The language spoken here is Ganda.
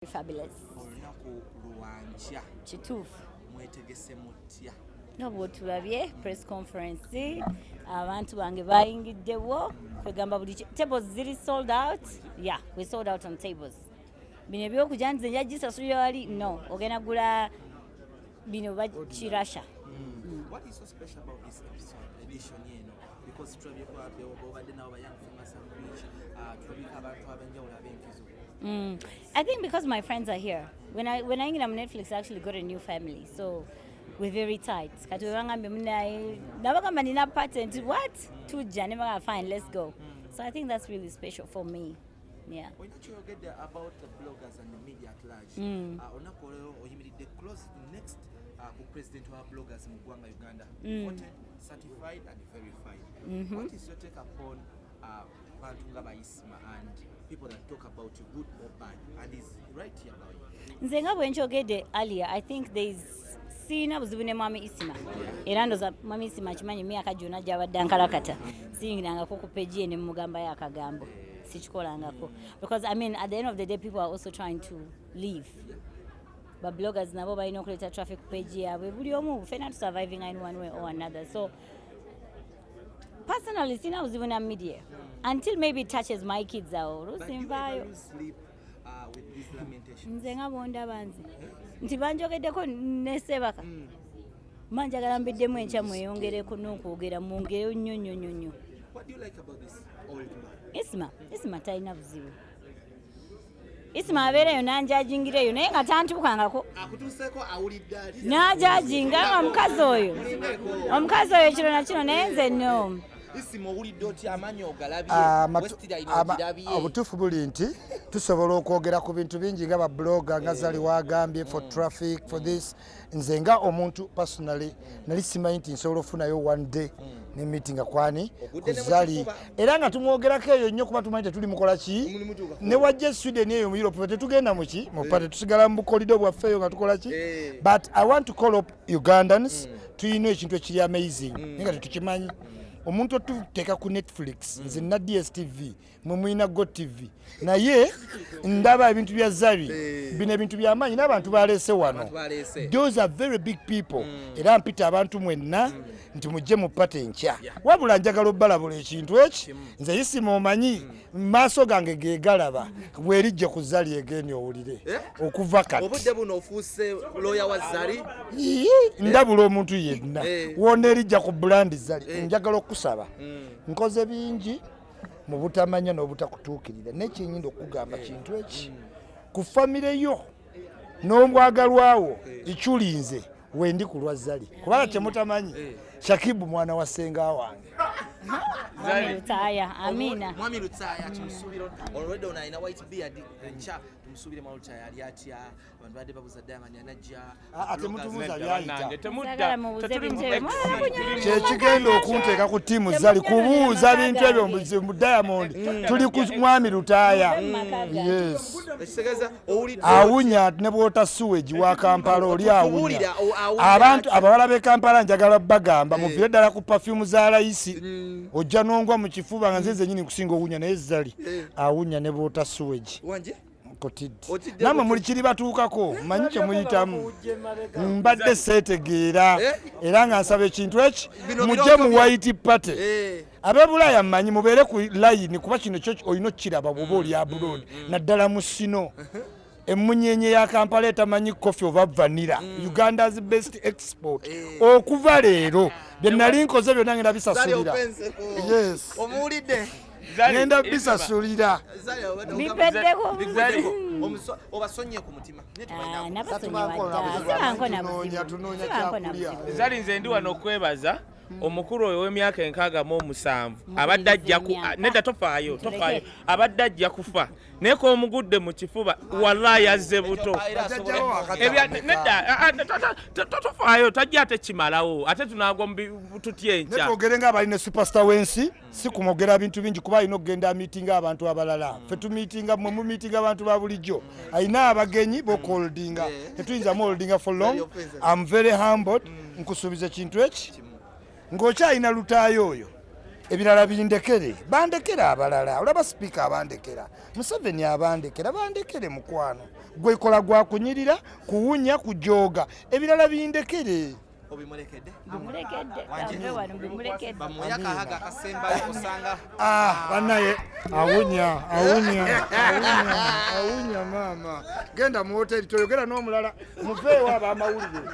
Fabulous. Olunaku lwankya. Kituufu. Mwetegese mutya? Nga bwotulabye, press conference, abantu bange bayingiddewo. Kwegamba buli tables ziri sold out. Yeah, we sold out on tables. Bino ebyokuja nze nja gisasulira wali, no ogenda gula bino bakirasha. What is so special about this episode, edition eno? Because tulabyeko obadde nabo ba Young Famous and Rich, tulabyeko abantu ab'enjawulo ab'enkizo. I think because my friends are here. When I on Netflix, I actually got a new family, so we're very tight. Kati we bangambye munaye nabagamba nina patent what tujja ne bagamba, "Fine, let's go." So I think that's really special for me. Yeah. Olina kyoyogedde about the bloggers and the media at large. Olunaku olwo oyimiridde close next ku president wa bloggers mu ggwanga Uganda, voted, certified and verified. What is your take upon bantu nga ba Isma and people that talk about you, good or bad, and is right here about you? Nze nga bwe nkyogedde earlier, I think there's siina buzibu ne Mwami Isima, era ndoza Mwami Isima akimanyi, emyaka gyonna gyabadde ankalakata siyingirangako ku page ye ne mugambayo akagambo, sikikolangako, because I mean, at the end of the day, people are also trying to live. Babloggers nabo balina okuleeta traffic page yaabwe. Buli omu fena tusurviving in one way or another. So personally, sina buzibu na media until maybe it touches my kids. Awo But oluusi do you ever nvaayo. Lose sleep with these lamentations? Nze nga bwondaba, nze nti banjogeddeko nesebaka ma njagala mbiddemu enkya mweyongereko n'okwogera, mwongereyo nnyo nnyo nnyo nnyo. What do you like about this old man? Isima, Isima talina buzibu. Isima abeereyo nanjajingireyo naye nga tantuukangako. Akutuuseeko, awulidde ali. Najajinga nga mukazi oyo, omukazi oyo kiro na kino, naye nze no. Isima, owulidde otya? Amaanyi ogalabye? Westline ogirabye? Obutuufu buli nti tusobola okwogera ku bintu bingi nga bablogger, nga Zali wagambye, for traffic, for this. Nze nga omuntu personally nali simanyi nti nsobola okufunayo one day ne meeting nga kwani Ogudde ne mu ku Zali. kifuba. Era nga tumwogerako eyo nnyo kuba tumanyi tetuli mukola ki. Muli mutuuka. Ne wajja e Sweden eyo mu Europe, tetugenda muki mu party, tusigala mu bukolido bwaffe eyo nga tukola ki. But I want to call up Ugandans. Tulina ekintu ekiri amazing naye nga tetukimanyi. Omuntu otuteeka ku Netflix, nze na DStv, mwe mulina Go TV, naye ndaba ebintu bya Zari. Bino ebintu byamaanyi n'abantu baleese wano. Abantu baleese. Those are very big people. Era mpita abantu mwenna nti mujje mu party enkya. Wabula njagala obbalabula ekintu eki: nze Isima, omanyi maaso gange gegalaba bwerijje ku Zali egeni owulire. Eh? Okuva kati Obudde buno ofuuse looya wa Zali. Ii, ndabula omuntu yenna wona erijja ku brand Zali, njagala okusaba. Nkoze bingi mu butamanya n'obutakutuukirira, naye kyenyinda okugamba kintu eki: ku famire yo n'omwagalwawo ikyulinze wendi ku lwa Zali, kubanga kyemutamanyi, Shakibu mwana wa ssenga wange. Mwami Lutaaya, amina. Mwami Lutaaya tumusuubire olwedde ono alina white beard enkya. Tumusuubire Mwami Lutaaya ali atya? Abantu badde babuza Diamond anajja. Ah, ah, temutumuza byayita. Bannange, temudda. Saagala mubuuze Tetuli mu ebintu ebyo. X, Mwala tuli mu- Kyekigenda okunteeka ku ttiimu Zali kubuuza bintu ebyo mu Diamond. Tuli ku Mwami Lutaaya. Muve mu maka gange. Yes. Ekitegeeza owulidde? Awunya ne bwota sewage wa Kampala oli awunya. Tubuulira, awunya Abantu atya? abawala b'e Kampala, njagala bagamba muvire ddala ku perfume za layisi, ojja nongwa mu kifuba nga nze zenyini nkusinga owunya, naye Zali awunya ne bwota sewage. Wanje. Kotidde. Otidde. Nammwe muli kiri batuukako, manyi kye muyitamu, mbadde seetegeera. Era nga nsaba ekintu eki: Bino mujje birooto mu white party. Ab'ebulaaya mmanyi mubeere ku layini, kuba kino kyo olina okukiraba bw'oba oli abroad, naddala mu snow. Emunyenye ya Kampala etamanyi coffee oba vanilla, Uganda's best export. Okuva leero bye nali nkoze byonna ngenda Zali bisasulira. openseko. Yes. Omuwulidde? Zali, Ngenda Isma, bisasulira. Zali, obadde Bipeddeko. Bigweddeko. Obasonyiye ku mutima. Naye tebalina. Ah, nabasonyiwa dda, sibanko na buzibu. Tunoonya Sibanko na kyakulya. buzibu. Zali, nze ndi wano okwebaza omukulu oyo ow'emyaka 67 abadde ajja ku Emyaka. Nedda, tofaayo, tofaayo. Tuleke. Abadde ajja kufa naye k'omugudde mu kifuba, wallahi azze buto. Era asobola Bajjajjawo okwogera. Nedda, ah, ah, tofaayo, tajja ate kimalawo, ate tunaagwa mu tutya Ne enkya. twogere nga abalina superstar w'ensi, si kumwogera bintu bingi kuba alina okugenda amiitinga abantu abalala. Ffe tumiitinga, mwe mumiitinga abantu ba bulijjo. Alina abagenyi bokoldinga, tetuyinza muholdinga for long. I'm very humbled. Nkusuubiza ekintu eki: ng'okyalina Lutaayo oyo, ebirala bindekere, bandekere abalala. Olaba sipiika abandekera, Museveni abandekera, bandekere mukwano. Gwekola gwa kunyirira, kuwunya, kujooga, ebirala bindekere. Obimulekedde. Bimulekedde. Wanje. Ave wano, bimulekedde. Bamuwe akahaga akasembayo osanga. Ah, banaye, awunya, awunya, awunya, awunya. Maama, genda mu hoteri, toyogera n'omulala, muveewo ab'amawulire.